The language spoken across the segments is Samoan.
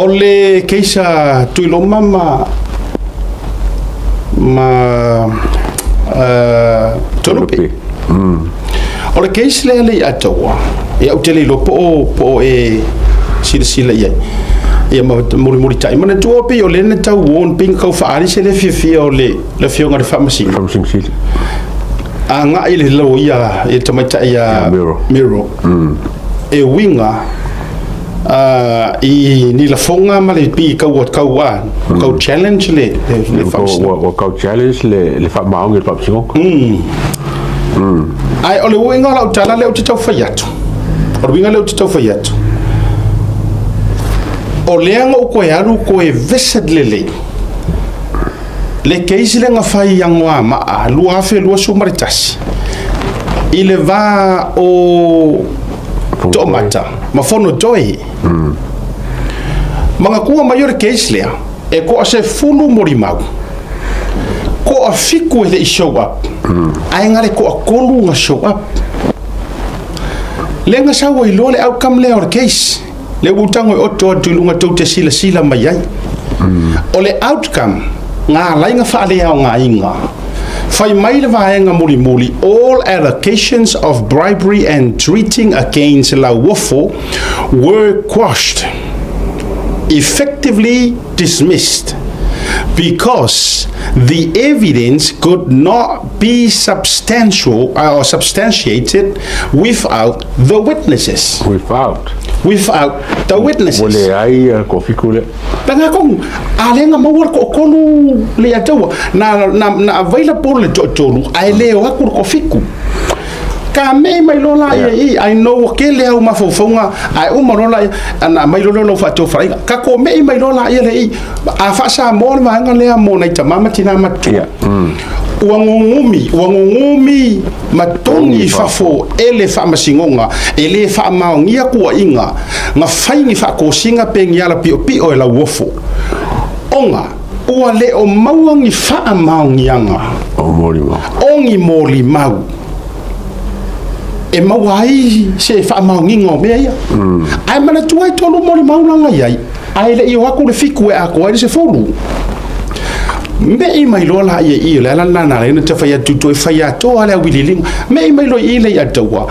O le case a Tuiloma ma Toelupe. O le case lea le i ataua, ia ou te le iloa po o e silasila i ai. Ia ma mulimulitai. Manatua pei o lea na tau warn, pei na tau faaali se le fiafia o le afioga i le Faamasino. Faamasino Sili. Agai le loia i le tamaitai ia Miro. Miro. E uiga i ni lafoga ma le pi kau kau a kau challenge le Faamasino. Ua kau challenge le faamaoni o le Faamasinoga. Ae o le uiga o lau tala lea ou te tau fai atu. O le uiga lea ou te tau fai atu. O lea na ou koe alu koe visit lelei. Le case lea na fai i Anoamaa 2021. I le va o Toomata ma Fonotoe. Manatua mai o le case lea, e toa 10 molimau. Toa 7 e le i show up. Ae na le toa 3 na show up. Lea na sau ai loa le outcome lea o le case. Le ua tago e oto atu i luga tou te silasila mai ai. O le outcome, ngā lainga faaleaogaina. Fai mai le vaega mulimuli, all allegations of bribery and treating against Lauofo were quashed, effectively dismissed, because the evidence could not be substantial or substantiated without the witnesses. Without. Without the witnesses. Ua leai kofiku lea. Tanga kong a le nga maua le toatolu le ataua na available le toatolu ae le o aku le toafitu. Ka me mai loa la ia i I know ua tele au mafaufauga ae uma loa la ana mai loa lea o lau faatofalaiga. Ka ko mei mai loa la ia le i a faa-Samoa le vaega lea mo nai tama ma tina matutua. Ua gugumi ma togi i fafo e le Faamasinoga e le faamaonia kuaiga na fai ni faatosina pe ni ala piopio e Lauofo. Ona ua le o maua ni faamaoniaga. O molimau. O ni molimau e maua ai se faamaoniga o mea ia. Ae manatua e tolu molimau laga i ai, ae le i o atu le 7 e atoa ai le 10. Mei mai loa la ia i o le ala lena na ala ai ona te fai atu toe fai atoa le auiliiliga. Mei mai loa i le i ataua,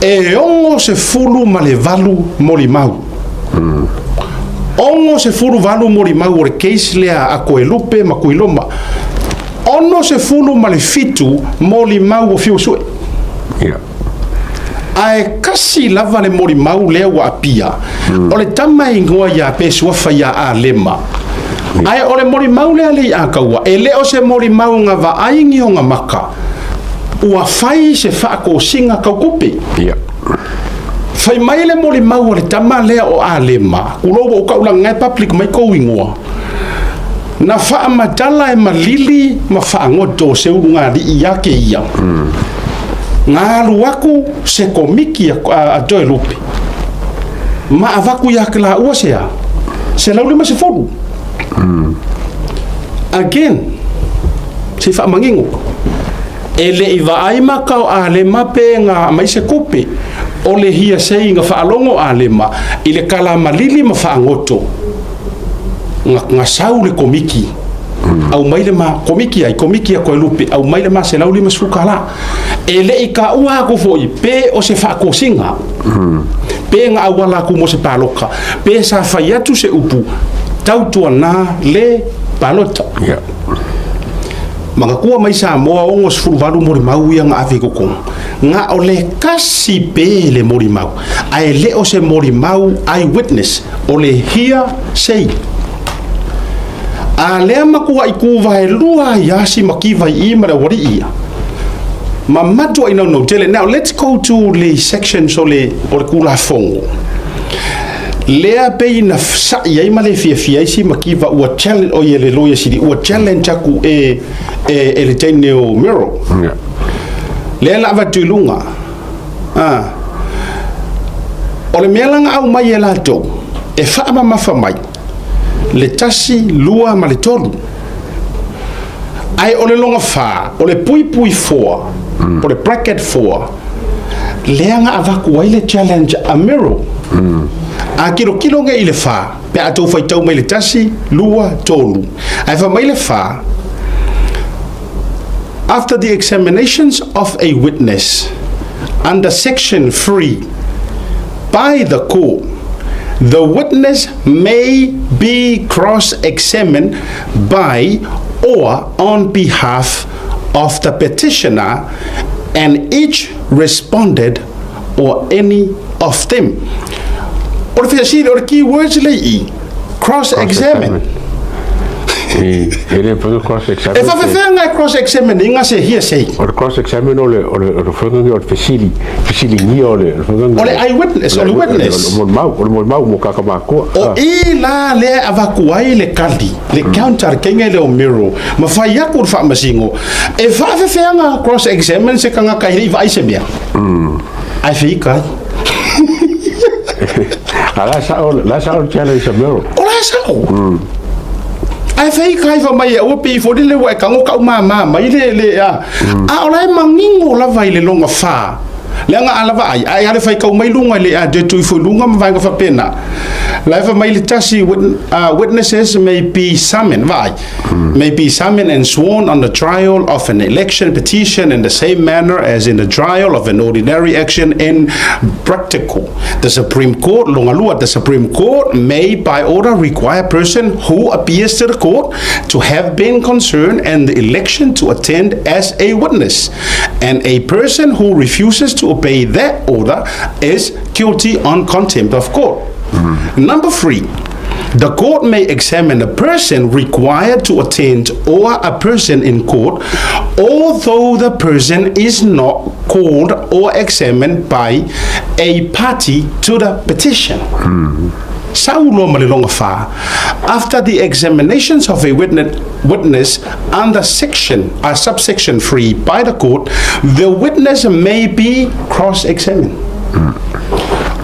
e 68 molimau. 68 molimau o le case lea a Toelupe ma Tuiloma. 67 molimau o fiu sue. Ae kasi lava le molimau lea ua apia. O le tama e igoa ia Pesuafa ia Alema. Ae o le molimau lea le i ataua, e le o se molimau nga vaai ni ona maka. Ua fai se faatosina tautupe. Fai mai le molimau o le tama lea o Alema, tulou ua ou taulaga e public mai kou igoa. Na faamatala e malili ma faagoto se ulugalii ia ke ia. Nga alu aku se komiki a Toelupe. Ma avaku ia ke la ua se a. 150. Again, se faamanino. E le i vaai maka o Alema pe nga mai se kupe. O le hia sei nga faalogo Alema i le kala malili ma faagoto. Nga sau le komiki. Au mai le ma komiki ai, komiki a Koelupe, au mai le ma 150 kala. E le i ka ua aku foi, pe o se faatosiga. Pe nga auala aku mo se paloka. Pe sa fai atu se upu, tautuana le palota. Manatua mai Samoa 68 molimau ia nga ave i totonu. Nga o le kasi pe le molimau. Ae le o se molimau eyewitness, o le hearsay. A lea matua i kuva e lua ai asi makiva i i ma le awari ia. Ma matua i naunau tele. Now let's go to le sections o le Tulafono. Lea pei na sa'i ai ma le fiafia ai si makiva ua challenge o ia le loia sili ua challenge aku e le teine o Miro. Lea la avatu i luga. Ah. O le mea laga au mai e latou e faamamafa mai le 1, 2 ma le 3. Ae o le loga 4, o le puipui 4, o le bracket 4, lea na avaku ai le challenge a Miro. A tilotilo nei i le fa, pe a tou faitau mai le tasi, lua, tolu. Ae fai mai le fa, After the examinations of a witness under section 3 by the court, the witness may be cross-examined by or on behalf of the petitioner and each respondent or any of them. O le fesili, o le key words le i, cross-examine. E le mafai ona cross-examine. E faafefea nga e cross-examine inga se hearsay? O le cross-examine o le o le o le faiga o le fesili, fesiligia o le faiga. O le eyewitness, o le witness. O le molimau, o le molimau mo kaka makua. O i la lea e avatu ai le kali, le counter a le keiga lea o Miro, ma fai atu le faamasino, e faafefea nga cross-examine se tagata e le i vaai se mea? Ae feika ai. A la sao, la sao le challenge a Miro. O la sao. Ae feika ai fa mai e ua pei foi lele ua e tago kau māmā mai le, le a. A o la e manino lava i le lona fa. Leaga a lava ai, ae ale faitau mai luga i le a toe tui foi luga ma vaega faapena. La e fai mai le tasi, witnesses may be summoned, vaai, may be summoned and sworn on the trial of an election petition in the same manner as in the trial of an ordinary action in practical. The Supreme Court, longa lua, the Supreme Court may by order require a person who appears to the court to have been concerned in the election to attend as a witness, and a person who refuses to obey that order is guilty on contempt of court. Number three, the court may examine a person required to attend or a person in court, although the person is not called or examined by a party to the petition. Sa ulo ma le longa fa. After the examinations of a witness, witness under section, subsection 3 by the court, the witness may be cross-examined.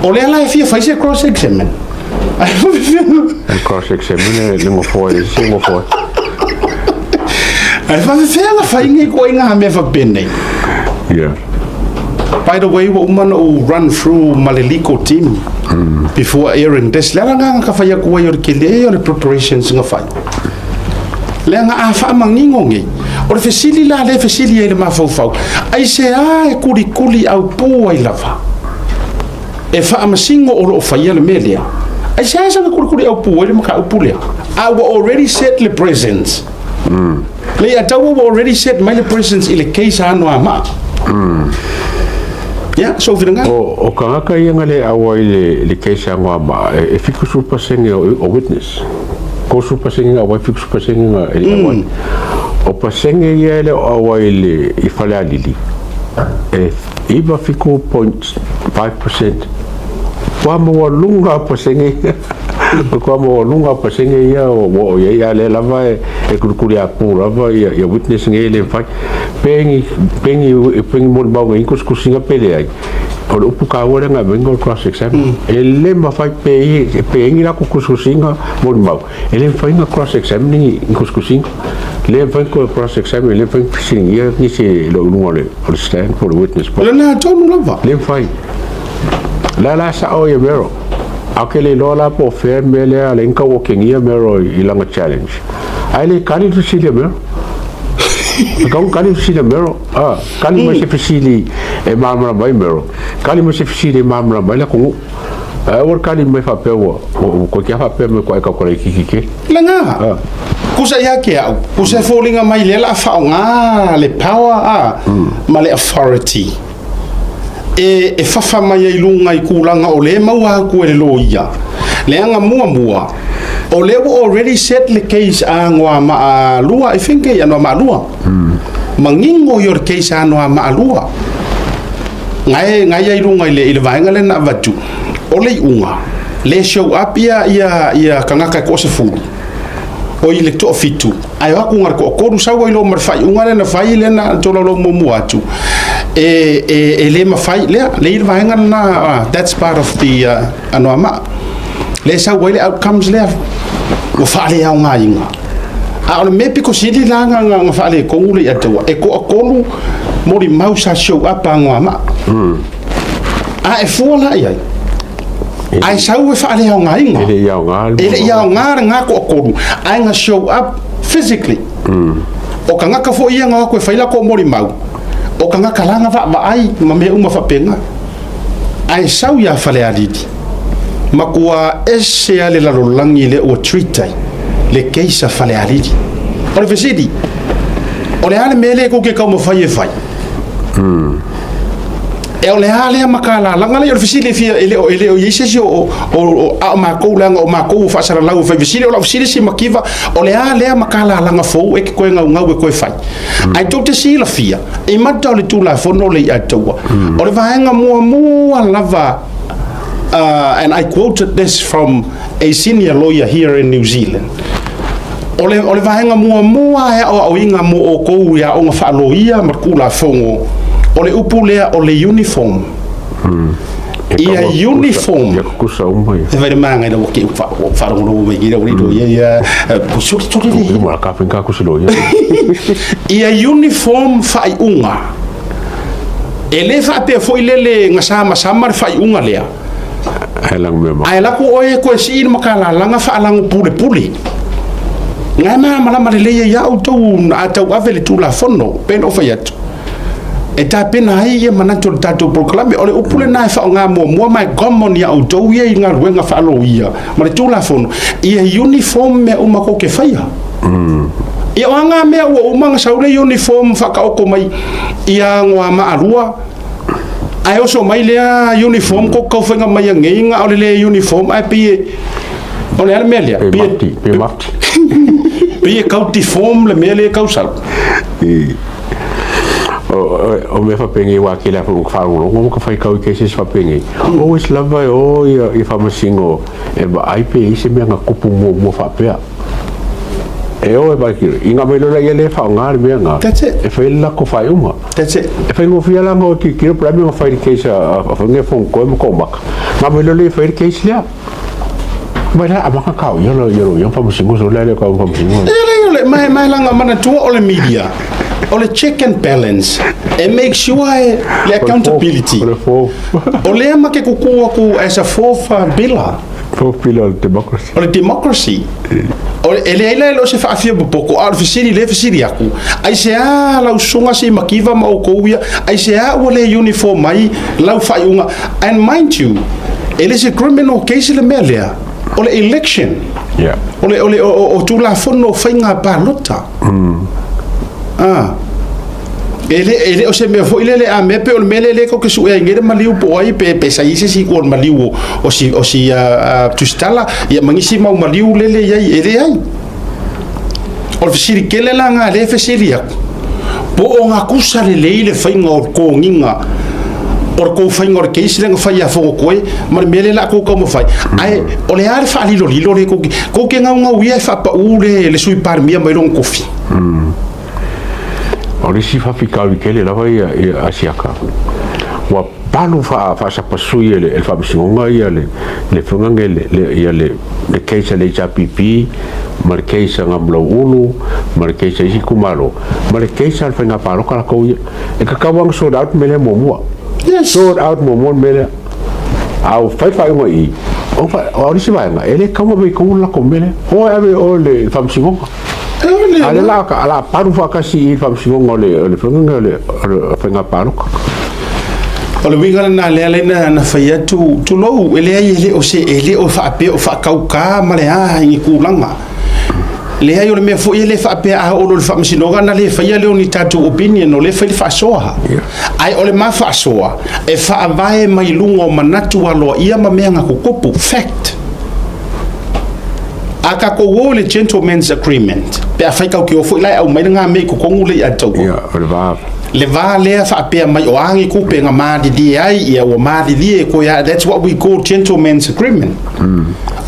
O lea la e fia fai se cross-examine. E cross-examine le ngofoe, le se ngofoe. Ae faafefea na fai nei koe i ngā mea faapena? Yeah. By the way, ua uma ona ou run through ma le legal team before airing this. Le ala ngā ka fai aku ai o le kele o le preparations nga fai. Leaga a faamanino nei, o le fesili la lea e fesili ai le mafaufau, aisea e kulikuli aupū ai lava e faamasino o lo o faia le mea lea? Aisea e saga kulikuli aupū ai le mataupu lea? A ua already set le presence. Le ia taua ua already set mai le presence i le case a Anoamaa. Ia, sou finagalo. O, o tagata ia na le auai i le, le case a Anoamaa, e, e 70% o, o witness. 30% na auai, 70% na e le auai. O pasene ia e le o auai i le, i Falealili, e 97.5%. Kua maualuga pasene ia. Kua maualuga pasene ia o ua oo i ai, a o lea lava e, e kulikuliapū lava ia, ia witness nei e le mafai. Pe ni, pe ni, pe ni molimau nei kusikusiga pe leai, o le upu taua lea na aumaiga o le cross examine. E le mafai pe i, pe i ni latou kusikusiga molimau, e le mafai ona cross examine ni, ni kusikusiga. Le mafai ona cross examine, le mafai ona fesiligia nisi e le o i luga o le, o le stand po o le witness O box. lena tonu lava. Le mafai. La la sao ia Mero. A ke le iloa la po o fea le mea lea a le tau okegia Mero i lana challenge. Ae le kali le fesili a Mero. E kau kali le fesili a Mero. A, kali mai se fesili e malamalama ai Mero. Kali mai se fesili e malamalama ai le atunuu. Ae aua le kali mai faapea ua, ua koe kia faapea mai koe kau kala ikiki ke. Lena. Kusa ia ke au. Kusa e foliga mai lea la a faaaoga le power a ma le authority. E, e fafa mai ai luga i kulaga o lea e maua atu e le loia. Leaga muamua, o lea ua already set le case a Anoamaa-lua, I think e Anoamaa-lua. Manino ia o le case a Anoamaa-lua. Gae, gae ai luga i le, i le vaega lea na avatu, o le iuga, le show up ia, ia, ia tagata e toasefulu. O i le toafitu, ae o atu na le toatolu sau ai loa ma le faaiuga lea na fai lea na tolaulau muamua atu. E, e, e le mafai, lea, lea i le vaega lena, that's part of the Anoamaa. Lea e sau ai le outcomes lea, ua faaleaogaina. A o le mea pito sili la na, na, na faaletonu le Iatua, e toatolu molimau sa show up a Anoamaa. A e fua la i ai. Ae sau e faaleaogaina. E le i aoga le. E le i aoga lena toatolu, ae na show up physically. O tagata foi ia na o atu e fai latou molimau, o tagata la na vaavaai ma mea uma faapena. Ae sau ia Falealili, matua ese lava le lalolagi lea ua treat ai le case a Falealili. O le fesili, o le a le mea lea tou te taumafai e fai? E o le a lea makalalaga lea? O le fesili e fia, e le o, e le o i ai se isi o, o, o, a o matou leaga o matou ua faasalalau e fai fesili. O lau fesili si mativa, o le a lea makalalaga fou e te toe gaugau e toe fai? Ae tou te silafia, i mata o le Tulafono le i ataua, o le vaega muamua lava, and I quoted this from a senior lawyer here in New Zealand, o le, o le vaega muamua e aoaoina mo outou i aoga faaloia ma Tulafono, o le upu lea o le uniform. Ia uniform. Ia kukusa uma ia. E vai le manga ina ua ke whaalogologo mai gira uri ia ia suri suri le. Uma ka pinka kusi lo ia. Ia uniform faaiuga. E le faapea foi lele gasamasama le faaiuga lea. Ae lago mea ma. Ae lako oe e koe sii le makalalaga faalago pulepule. Nga e malamalama lelei ai ia outou a tauave le Tulafono, pei ona ou fai atu. E tapena ai ia manatu o le tatou polokalame. O le upu lena e faaaoga muamua ma e common ia outou ia i galuega faaloia ma le Tulafono, ia uniform mea uma kou te faia. Ia o a ngā mea ua uma ona sau le uniform faataoto mai ia agoa maalua, ae oso mai lea uniform ko kau whainga mai a ngei nga o le le uniform ae pei e o le a le mea lea Pe mafti, pe mafti. Pei e kau deform le mea lea e kau sau. O mea faapenei aua tele lava foi ina faalogologo ma ka faitau i cases faapenei, always lava e o ia faamasino e vaai pe i ai se mea na tupu muamua faapea. E o e vaai ina mai loa laia lea e faaaoga le mea lena e fai ai le latou faaiuga. That's it. E faigofie la ona o e tilotilo po o le a le mea na fai i le case a foi Fonotoe ma Toomaka. Na mai loa lea e fai le case lea. Mai la amata kau ia lo ia lo ia faamasino so lea lea kau faamasino. E leai o le ma ma langa manatua o le media o le check and balance e make sure e le accountability. O le fo. O lea ma ke kuku aku as a fourth pillar. Fourth pillar o le democracy. O le democracy. O le, e leai la e le o se faafia popoko, a o le fesili lea e fesili aku, aisea lau susuga si Makiva ma outou ia, aisea ua le uniform ai lau faaiuga? And mind you, e le se criminal case le mea lea, o le election. Yeah. O le, o le, o, o, o Tulafono o Faiga Palota. Ah. E le, e le o se mea foi lele a mea pe o le mea lele kou ke suʻe ai nei le maliu po o ai pe pe sa i ai se isi o le maliu o, o si, o si Tusitala ia ma nisi mau maliu lele i ai, e leai. O le fesili tele la na lea e fesili atu, po o gatusa lelei le faiga o le totogiga o le tou faiga o le case lea na fai ia Fonotoe ma le mea lea o le a tou taumafai. Ae o le a le faalilolilo lea tou te, tou te gaugau ia e faapaū le, le Sui Palemia mai lona tofi? O le isi faafitauli tele lava ia, ia Asiata, ua palu faasapasui e le, e le Faamasinoga ia le, le faiga le, le, ia le, le case a le HRPP ma le case a Gamlauulu ma le case a isi itumalo ma le case a le faiga palota latou ia. E tatau lava ona sort out le mea lea muamua. Yes. Sort out muamua le mea lea. A ua fai le faaiuga i i, o le isi vaega, e le tatau ona ave i totonu le latou mea lea. O e ave i o i le Faamasinoga. A o lea o le a palu faatasi i le Faamasinoga o le faiga lea o le faiga palota. O le uiga lena lea lea na fai atu, tulou, e leai e le o se, e le o faapea o faatauta ma le a i ni tulaga. Leai o le mea foi e le faapea a oo loa i le Faamasinoga ona le faia lea o ni tatou opinion, o lea e fai le faasoa. Ae o le ma faasoa, e faavae mai luga o manatu aloaia ma mea na tutupu, fact. A tatou o i le gentleman's agreement, pe afai tatou te o foi la e aumai lena mea i totonu lea ia outou. Ia, o le va. Le va lea faapea mai o a ni tupe na malilie ai, ia ua malilie koe a, that's what we call gentleman's agreement.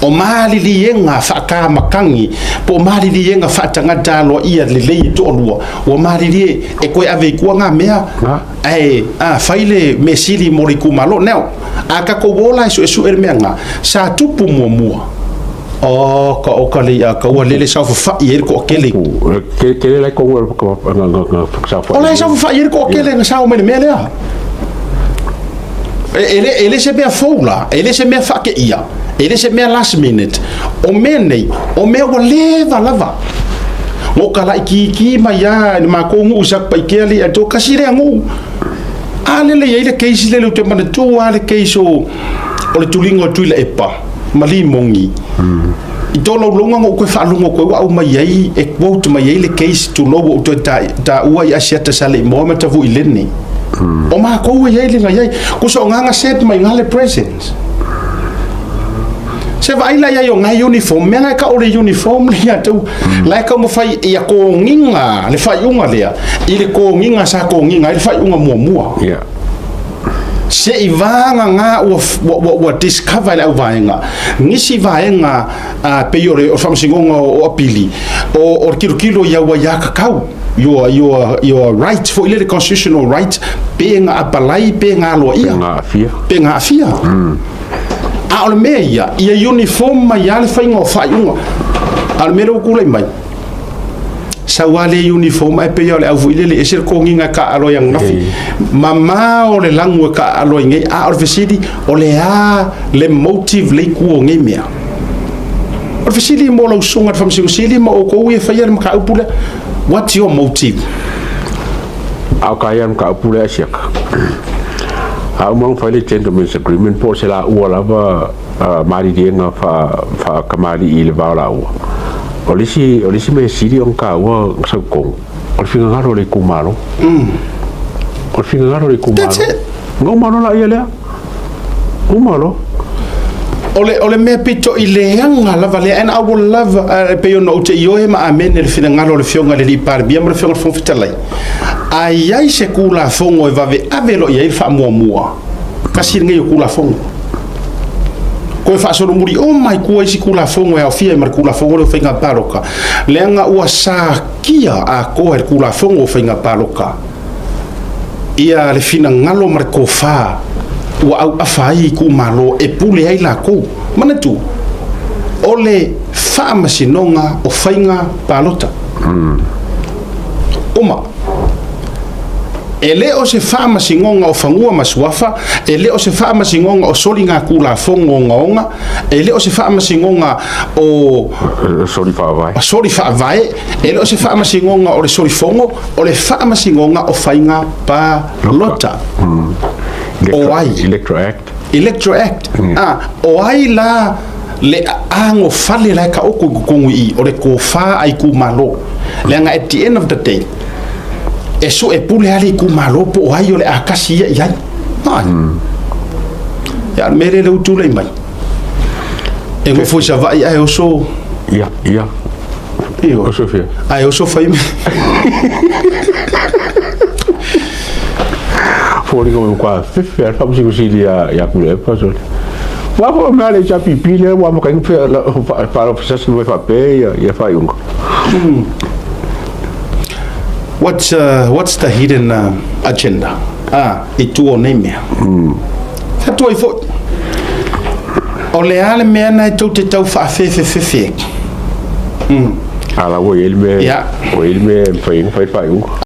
O maliliega faatamatagi po o maliliega faatagata aloaia lelei e toalua, ua malilie e koe ave i tua ngā mea, ae a, fai le mea sili mo le itumalo. Now, a tatou o la e suesue le mea lena, sa tupu muamua, oh, ka oka le ia kaua lele saofafai ai le toatele. Tele la i tonu O la e saofafai ai le toatele na sao mai le mea lea. E le se mea fou la, e le se mea faateia, e le se mea last minute. O mea nei, o mea ua leva lava. Mo ka laitiiti mai a i le matou nuu i Satupaitea le to kasi lea nuu. A lele i ai le case lele ou te manatua lava le case o le tuliga o Tuilaepa ma Limogi. I tolaulauga na ou toe faalogo atu ai ua aumai ai e quote mai ai le case tulou ua ou toe taua i Asiata Saleimoa ma Tavuilene. O matou e i ai le na i ai. Tusa o na na set mai na le presence. Se vaai la i ai o ngai uniform, mea na e tau o le uniform le ia tau. La e taumafai ia togiga le faaiuga lea i le togiga sa togiga ai le faaiuga muamua. Yeah. Se i vagana ua discover e le auvaega nisi vaega pei o le faamasinoga o apili o le tilotilo i au aiatatau, your right foi lele, constitutional right, pe na apalai pe na aloaia. Pe na aafia. Pe na aafia. A o le mea ia, ia uniform mai lava le faiga o faaiuga. A o le mea lea ua tulai mai, sau lava le uniform ae pei lava o le au foi lele, e ese le togiga e taaalo ai ananafi, mamao le lagu e taaalo ai nei. A o le fesili, o le a le motive le itu o nei mea? O le fesili mo lau susuga i le Faamasino Sili ma outou ia e faia le mataupu lea, what's your motive? A o ka ia mataupu lea siaka. A uma ona fai le gentleman's agreement po o se laua lava maliliega faakamalii i le va o laua. O le isi mea sili ona taua na sautonu, o le finagalo o le itumalo. O le finagalo o le itumalo. That's it. Na uma loa laia lea. Uma loa. O le mea pito i leaga lava lea, and I will love, e pei ona ou te ioe ma amene le finagalo o le Afioga i le alii Palemia ma le Afioga i le Fofoga Fetalai. A i ai se Tulafono e vaveave loa i ai le faamuamua, tasi lenei o Tulafono. Toe faasolomuli uma i tua isi Tulafono e aofia ai ma le Tulafono lea o Faiga Palota, leaga ua satia atoa e le Tulafono o Faiga Palota ia le finagalo ma le tofa ua auafa ai itumalo e pule ai latou. Manatua, o le Faamasinoga o Faiga Palota uma. E le o se Faamasinoga o Fanua ma Suafa, e le o se Faamasinoga o Soligatulafono Ogaoga, e le o se Faamasinoga o Soli Faavae. Soli Faavae, e le o se Faamasinoga o le Solifono, o le Faamasinoga o Faiga Palota. O ai? Electoral Act. Electoral Act. Ah, o ai la le agofale la e taoto i totonu i i, o le tofa a itumalo. Leaga at the end of the day, e sue pule lava le itumalo po o ai o le a tasi ia i ai. Ai. Ia, o le mea lea ua tulai mai. E nofo i Savaii ae oso. Ia, ia. Io. Oso fia. Ae oso fai me. Foliga mai kwa fefe a faamasino ia ia Tuilaepa sole. Ua fo mea le HRPP lea ua makainga fe fa fa sasi mai faapea ia ia faaiuga. What's the hidden agenda? Ah, i tua o nei mea. Whatua ai foi. O le a le mea na e tou te tau faafefefefe ai? A la ua i ai le mea Ia. ua i ai le mea e mafai ai ona fai le faaiuga.